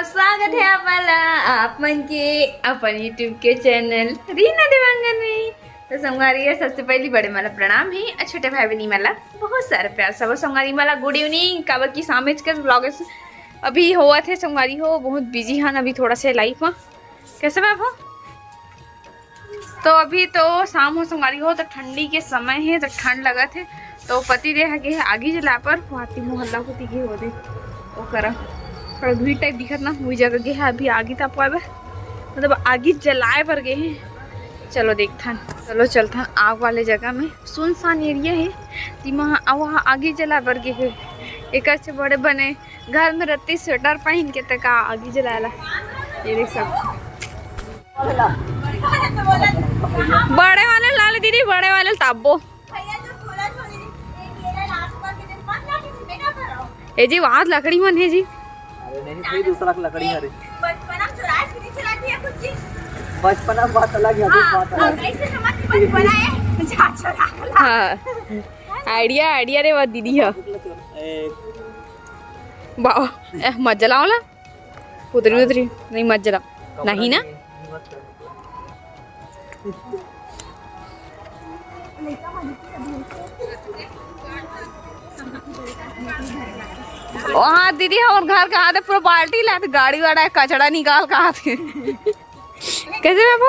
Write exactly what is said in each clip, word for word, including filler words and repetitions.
स्वागत है आप मन ला, आप मन के अपन YouTube के चैनल रीना देवांगन में। तो संगवारी हो, सबसे पहली बड़े मन ला प्रणाम हे और छोटे भाई बहनी मन ला बहुत सारा प्यार। सब संगवारी मन ला गुड इवनिंग। काबर कि सामेच के ब्लॉग अभी होवत हे संगवारी हो, बहुत बिजी हन अभी थोड़ा से लाइफ में। कैसे बाबू? तो अभी तो शाम हो संगवारी हो, तो ठंडी के समय हे, तो ठंड लगत हे। तो पति देव ह गे हे आगी जलाए बर, वाती मोहल्ला कोती गे होदे, ओ करा थोड़ा भीड़ टाइप दिखत ना, वही जगह गे हे अभी आगी तापवाए बर, मतलब आगी जलाए बर गे हे। चलो देखथन, चलो चलथन आग वाले जगह में। सुनसान एरिया हे, तिमा वहाँ आगी जलाए बर गे हे। एकर से बड़े बने घर में रहती स्वेटर पहन के तक आगी जलाए ला। ये देख सब बड़े वाले ला ले दीदी, बड़े वाले ताबो। ए जी, वहाँ लकड़ी मन हे जी। अरे नहीं, कोई दूसरा लकड़ी है रे। बचपना में चुराए फिरी चला दिया कुछ चीज। बचपना में बात अलग है, अभी हाँ, बात अलग है। ऐसे समझ के बचपना है, जा चुरा ला। हाँ, आइडिया, आइडिया रे, वो दीदी है। ए। बाबा, ए, मत जलाओ ला। पुतरी उतरी नहीं, मत जला। नहीं ना। वहाँ दीदी, हमर घर कहाँ थे, पूरा बाल्टी लात गाड़ी वाला है, कचरा निकाल कहाँ थे। कैसे बाबू?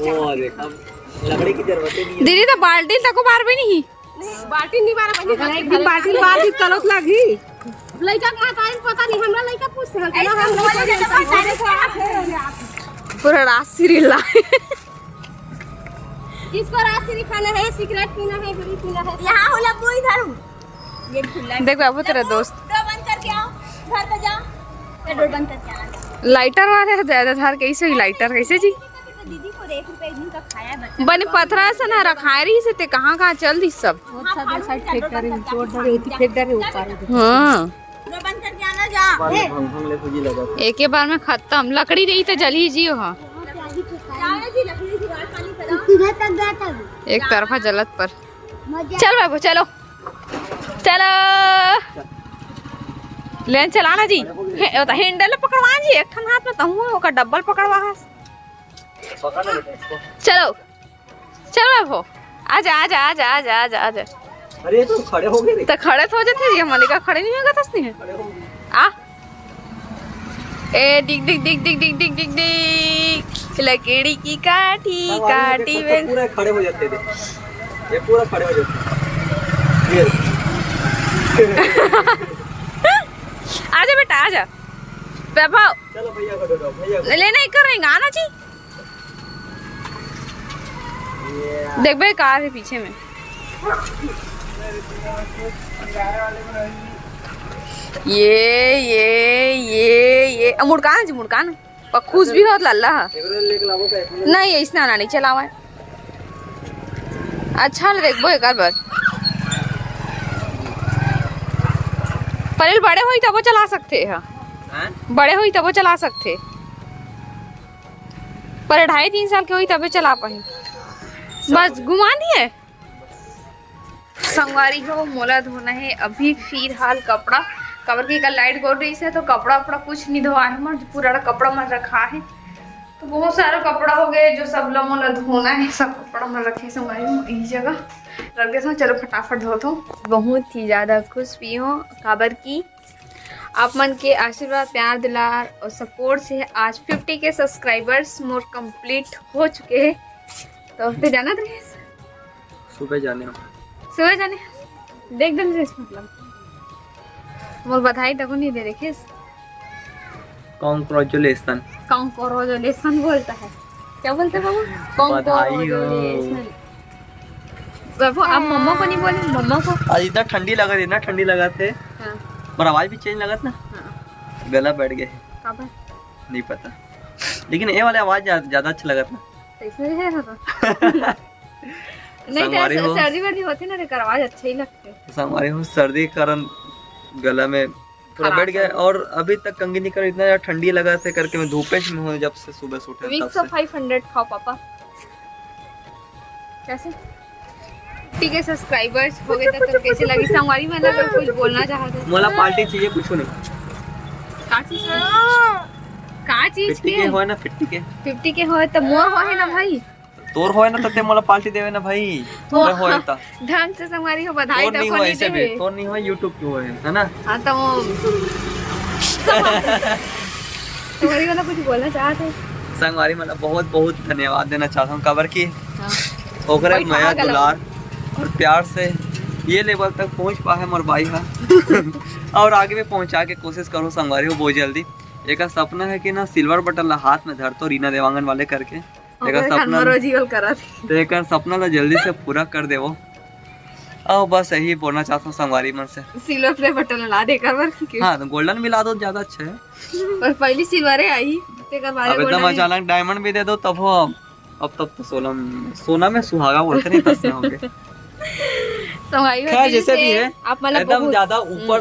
ओ, देख, अब लकड़ी की जरूरत ही नहीं है। दीदी, तो बाल्टी तक को बार भी नहीं। बाल्टी नहीं बार बनी। एक दिन बाल्टी बार भी कलत लगी। लइका के महतारी पता नहीं, हमरा लइका पूछते हैं, ऐसे हम बोले तो बाल्टी पूरा राशि रिला। किसको राशि खाना है, सिगरेट पीना है, बीड़ी पीना है? यहाँ होला वो इधर हूँ। ये खुला है। देख बाबू, तेरा दोस्त। डोर बंद करके आओ, घर का जाओ। ये डोर बंद करके आना। लाइटर वाले ज्यादा धार कैसे ही लाइटर कैसे जी? तो दीदी को एक रुपया इनका खाया है बच्चा। बने पथरा से ना रखाए रही से ते कहाँ कहाँ चल दी सब। वो सब साइड फेंक कर चोर डर होती फेंक डर ऊपर। हाँ। पूरा बंद करके आना जा। बार में भंग भंग ले फौजी लगा। एके बार में खत्म। लकड़ी रही तो जली जियो हाँ। जाओ ना जी, लकड़ी जुगाड़ पानी करो। सीधे तक गया था। एक तरफा जलत पर। मजा चल बाबू, चलो। चलो। लेन चलाना जी। हे, ओ त हैंडल पकड़वा जी, एक ठन हाथ में तहु ओकर डबल पकड़वा है। पकड़ ना बेटा इसको। चलो। चलो बाबू। आजा, आजा, आजा, आजा, आजा, आजा। अरे ये तो खड़े हो गए रे। तो खड़े तो हो जाते जी, हमारे का खड़े नहीं होगा तस नहीं है। खड़े हो गए। आ। ए, दिख, दिख, दिख, दिख, दिख, दिख, दिख, दिख। लकड़ी की काठी, हाँ, काठी देखो, में। पूरा खड़े हो जाते थे। ये पूरा खड़े हो जाते हैं। ये। आजा बेटा, आजा। वैभव। चलो भैया को दे दो, भैया को। ले नहीं करेंगे, आना जी। ये। देख भाई, कार है पीछे में। ये, ये, ये, ये। अब मुड़कान जी, मुड़कान। पर खुश भी होत लल्ला। एकरे लेके लाबो का, एकरे? नहीं, इसने आना नहीं चलावा है। अच्छा ले देखबो एक बार। पहले बड़े होई तबो चला सकते हैं। हाँ? बड़े होई तबो चला सकते। पर ढाई तीन साल के होई तबे चला पाही। बस घुमा दिए। संगवारी हो, मोला धोना है अभी फिलहाल कपड़ा, काबर कि कल लाइट गोल रही से तो कपड़ा उपड़ा कुछ नहीं धोआ है, मोर पूरा कपड़ा मन रखा है। तो बहुत सारा कपड़ा हो गए जो सब ला मोला धोना है, सब कपड़ा मन रखे संगवारी हो यही जगह रख देता हूँ। चलो फटाफट धोता हूँ। बहुत ही ज़्यादा खुश भी हूँ, काबर कि आप मन के आशीर्वाद, प्यार, दुलार और सपोर्ट से आज फिफ्टी के सब्सक्राइबर्स मोर कंप्लीट हो चुके हैं। तो ते जानत रहिस? सुबह जाने हो। सुबह जाने? देख डल रहिस मतलब। मोर बधाई तको नहीं दे रखिस। कॉन्ग्रेचुलेशन। कॉन्ग्रेचुलेशन बोलता है। क्या बोलते हैं बाबू? बधाई हो। कॉन्ग्रेचुलेशन। बाबू, आप मम्मा को नहीं बोले, मम्मा को? आज इतना ठंडी लगा थी, इतना ठंडी लगा थे। हाँ। पर आवाज भी चेंज लगा था ना। हाँ। गला बैठ गया है। काबर? नहीं पता, लेकिन ये वाला आवाज ज्या-, ज्यादा अच्छा लगा था। तो इसमें है ना तो। नहीं तो संगवारी हो। सर्दी वर्दी होती ना, तो आवाज अच्छा ही लगता है। संगवारी हो, सर्दी के कारण गला में पूरा खराश बैठ गया है। और अभी तक कंघी नहीं कर, इतना ज्यादा ठंडी लगा से करके मैं धूपे में हूँ जब से सुबह से उठे तब Vicks से। Of five hundred खाओ पापा। कैसे? ठीक है, subscribers हो गए त तोर कैसे लगी? संगवारी मन अगर कुछ बोलना चाहत हो। मोला पार्टी चाहिए, कुछ नहीं। का चीज है? का चीज फिफ्टी के? के होय ना, फिफ्टी के। फिफ्टी के होय त मोर होय ना भाई। तोर होय ना त ते मोला पार्टी देवे ना भाई। तोर होय त। ढंग से संगवारी हो, बधाई तोर नहीं होय, ऐसे भी। तोर नहीं होय, YouTube के होय, है ना? हाँ, त वो संगवारी वाला कुछ बोलना चाहत हो? संगवारी मन ला बहुत बहुत धन्यवाद देना चाहत हूँ, काबर कि हाँ। ओकरे मया दुलार और प्यार से ये level तक पहुँच पाए मोर भाई हा। और आगे भी पहुँचा के कोशिश करो संगवारी हो बहुत जल्दी। एक सपना है कि ना silver button ला हाथ में धर तो रीना देवांगन वाले करके। एक सपना रोजी वाल करा थे। तो एक सपना ला जल्दी से पूरा कर देवो। अब बस यही बोलना चाहता हूँ संगवारी मन से। Silver play button ला दे काबर। हाँ, तो golden मिला दो, ज्यादा अच्छा है। पर पहली silver है आई, तेकर बारे अब एकदम अचानक diamond भी दे दो तब हो। अब तब तो सोना में, सोना में सुहागा बोलते नहीं, तसना हो गए। तो भाई खैर, जैसे भी है, आप मतलब एकदम ज्यादा ऊपर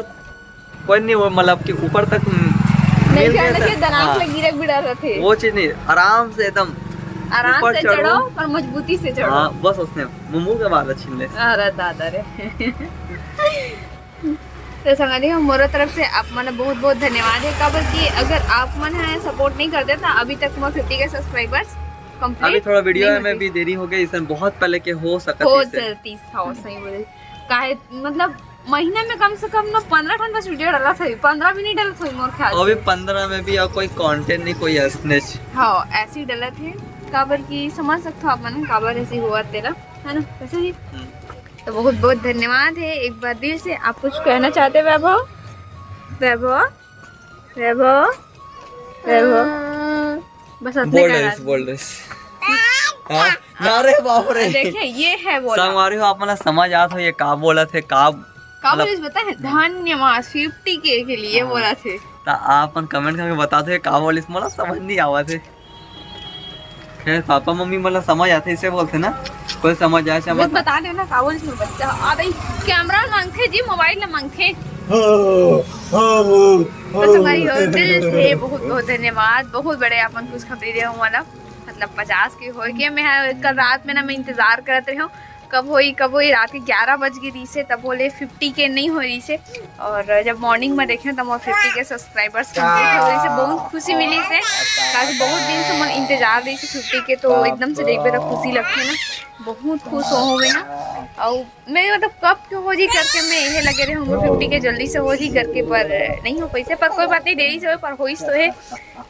कोई नहीं, वो मतलब कि ऊपर तक नहीं मिल गया, दनाक हाँ। से गिरक भी डर रहे थे। वो चीज नहीं, आराम से एकदम आराम से चढ़ो, पर मजबूती से चढ़ो। हाँ, बस उसने मुंह के बाल छीन ले। अरे दादा रे। तो संगवारी हो, मोरो तरफ से आप मन बहुत बहुत धन्यवाद है, काबर कि अगर आप मन है support नहीं करते तो अभी तक मोर फिफ्टी के subscribers complete अभी थोड़ा video में भी देरी हो गई, इसमें बहुत पहले के हो सकत हो सकती। हाँ, सही बोले। काहे मतलब महीना में कम से कम ना पंद्रह ठन बस video डाला था, पंद्रह भी नहीं डाला था मोर ख्याल से। अभी पंद्रह में भी और कोई content नहीं, कोई असनेच। हाँ, ऐसे ही डाला थे, काबर की समझ सकते हो आप मन काबर ऐसे हुआ तेरा, है ना? वैसे ही। तो बहुत बहुत धन्यवाद है एक बार दिल से। आप कुछ कहना चाहते हैं वैभव? वैभव, वैभव, वैभव। बस अतने बोल रहे, बोल रहे। हाँ? ना रे बाप रे। देखिए, ये है बोला। संगवारी हो, आप मन ला समझ आत हो ये का बोला थे, का का मतलब बोलिस बता है, धन्यवाद फिफ्टी के के लिए हाँ। बोला थे। तो आप मन comment करके बता दो ये का बोलिस, मोला समझ नहीं आवा थे। खैर, पापा मम्मी मन ला समझ आथे, इसे बोलथे ना, कोई समझ आए, समझ बता देना का बोलिस मोर बच्चा। आ भाई, camera मांगथे जी, mobile ला मांगथे। तो संगवारी हो, दिल से बहुत बहुत धन्यवाद, बहुत बड़े अपन खुशखबरी दे हो वाला। मतलब पचास के होय के मैं ह-, कल रात में ना मैं इंतजार करत रहे हूँ कब होई, कब होई। रात के ग्यारह बज गई रही से, तब बोले फिफ्टी के नहीं हो रही से। और जब morning में देखे तब मोर फिफ्टी के subscribers complete हो रही से, बहुत खुशी मिली से, काहे बहुत दिन से मैं इंतजार रही से फिफ्टी के, तो एकदम से देखबे तो खुशी लगथे ना, बहुत खुश हो मैं ना। और मैं मतलब कब के हो जी करके मैं यही लगे रहे हूँ फिफ्टी के जल्दी से हो जी करके, पर नहीं हो पैसे, पर कोई बात नहीं, देरी से हो पर होइस तो है,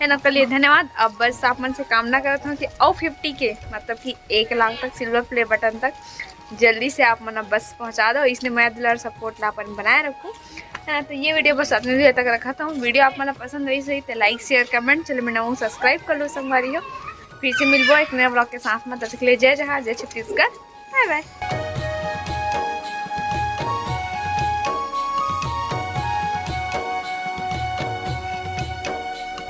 है ना। कल ये धन्यवाद। अब बस आप मन से कामना करत हूँ कि और फिफ्टी के मतलब कि एक लाख तक silver play button तक जल्दी से आप मन बस पहुँचा दो। इसने मया दुलार support ला अपन बनाए रखो, है ना। तो ये video बस अपने लिए तक रखा था। Video आप मन पसंद रही सही तो like share comment चलो मैं subscribe कर लो संगवारी हो। फिर से मिलबो एक नया vlog के साथ में, तब तक के लिए जय जहां, जय छत्तीसगढ़, bye bye।